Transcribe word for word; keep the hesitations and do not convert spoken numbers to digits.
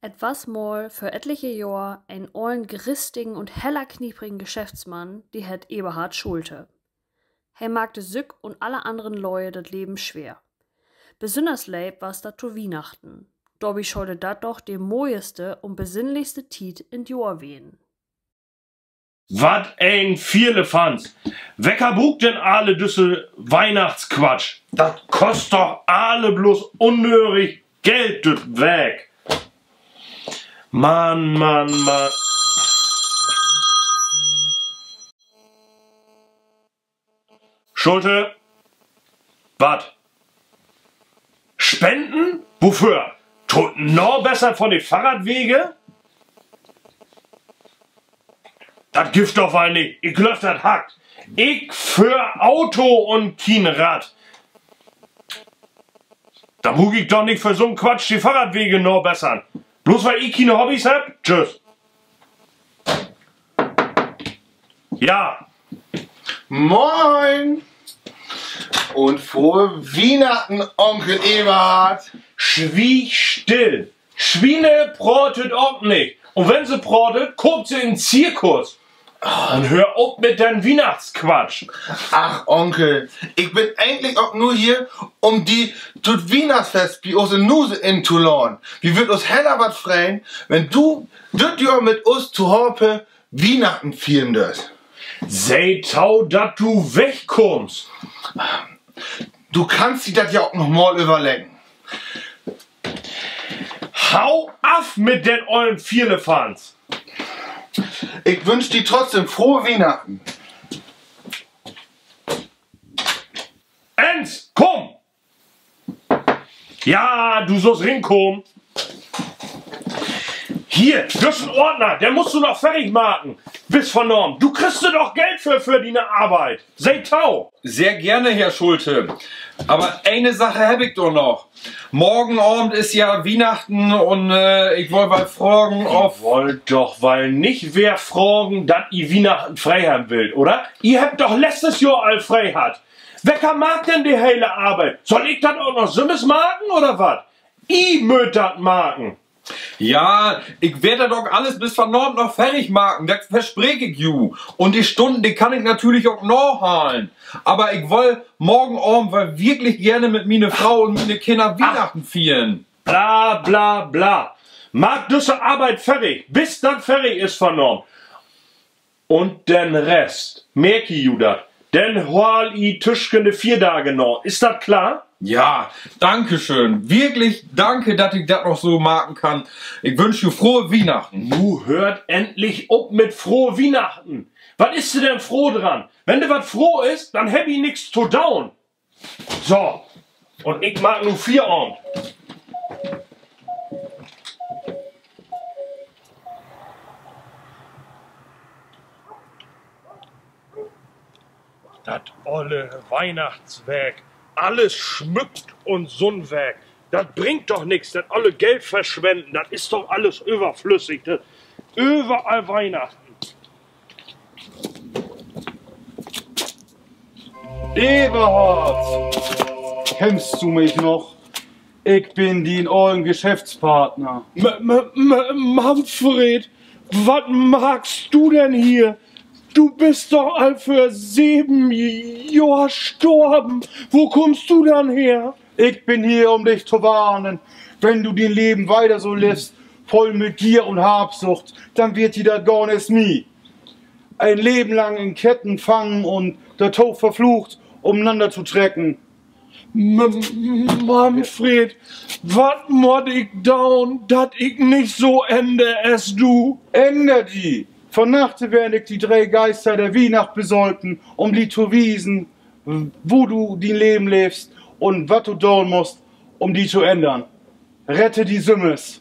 Et was mal vör etliche Johr en ollen, gristigen un heller knieprigen Geschäftsmann, de heet Eberhard Schulte. He maakte sük un alle annern Lüe dat Leven sweer. Besünners leep was dat to Wiehnachten. Dorbi schull dat doch de moieste un besinnlichste Tiet in't Johr ween. Wat en Firlefanz. Wecker bruukt denn alle düsse Wiehnachtsquatsch? Dat kost doch alle bloots unnödig Geld, düt Wark. Mann, Mann, Mann. Schulte? Wat? Spenden? Woför? To't Nabessern von de Fahrradwege? Dat gifft doch woll nich. Ik glööv, dat hackt. Ik föhr Auto un kien Rad. Denn bruuk ik doch nich för so'n Quatsch de Fahrradwege nabessern. Bloots wiel ik kiene Hobbys hebb? Tschüss. Ja. Moin. Un frohe Wiehnachten, Onkel Eberhard. Swieg still. Swiene praat ok nich. Un wenn se praat, kaamt se in'n Zirkus. Un höör op mit den Wiehnachtsquatsch. Ach, Onkel, ik bün egentlich ok nur hier, um di to't Wiehnachtsfest bi us in Huus intoladen. Wi wüllt us heller wat freien, wenn du düt Johr mit us tohoop Wiehnachten fiern dörst. Seh to, dat du wegkummst. Du kannst di dat ja ok noch mal överleggen. Hau af mit den ollen Firlefanz! Ik wünsch di trotzdem frohe Wiehnachten. Enns, kumm! Ja, du sullst rinkamen. Hier, düssen Ordner, den musst du noch ferrig maken. Bis vunavend. Du kriggst doch Geld för, för diene Arbeit. Seh to. Sehr gerne, Herr Schulte. Aver ene Sache heff ik doch noch. Morgen Avend is ja Wiehnachten un, äh, ik wull wall fragen, of... Ji wullt doch wall nich weer fragen, dat ji Wiehnachten free hebben willt, oder? Ji hebbt doch letztes Johr al free hatt. Wecker maakt denn de hele Arbeit? Sall ik dat ok noch sülvst maken, oder wat? Ji mööt dat maken. Ja, ik warr dat ok alles bis vunavend noch ferrig maken, dat verspreek ik ju. Un de Stunnen, de kann ik natürlich ok nahalen. Aver ik wull morgen Avend wall wirklich geerne mit miene Fro un miene Kinner Wiehnachten fiern. Bla, bla, bla. Maak düsse Arbeit ferrig, bis dat ferrig is vunavend. Un den Rest, markt ji dat, den haal ji tüschen de Fierdage na. Is dat klaar? Ja, danke schön. Wirklich danke, dat ik dat noch so maken kann. Ik wünsch ju frohe Wiehnachten. Nu höört endlich op mit frohe Wiehnachten. Wat is dor denn froh dran? Wenn dor wat froh is, denn hebbt ji nix to doon. So, un ik maak nu Fieravend. Dat olle Wiehnachtswark, alles smückt un so'n Wark. Dat bringt doch nix, dat olle Geld verswenden, dat is doch alles överflüssig. Dat, överall Wiehnachten. Eberhard, kennst du mich noch? Ik bün dien ollen Geschäftspartner. M-, M-, M-, Manfred, wat maakst du denn hier? Du büst doch al vör seven Johr storven. Wo kummst du denn her? Ik bün hier, um dich to warnen. Wenn du dien Leven wieder so leevst, vull mit Gier un Habsucht, denn weert di dat gor nix mehr. En Leven lang in Ketten fangen un dorto verflucht, utenanner to trecken. M-, Manfred, wat mutt ik doon, dat ik nich so enne as du? Änner di! Vannacht weern ik di dree Geister der Wiehnacht besolten, um di to wiesen, wo du dien Leven leevst un wat du doon musst, um di to ännern. Rette di sülvst.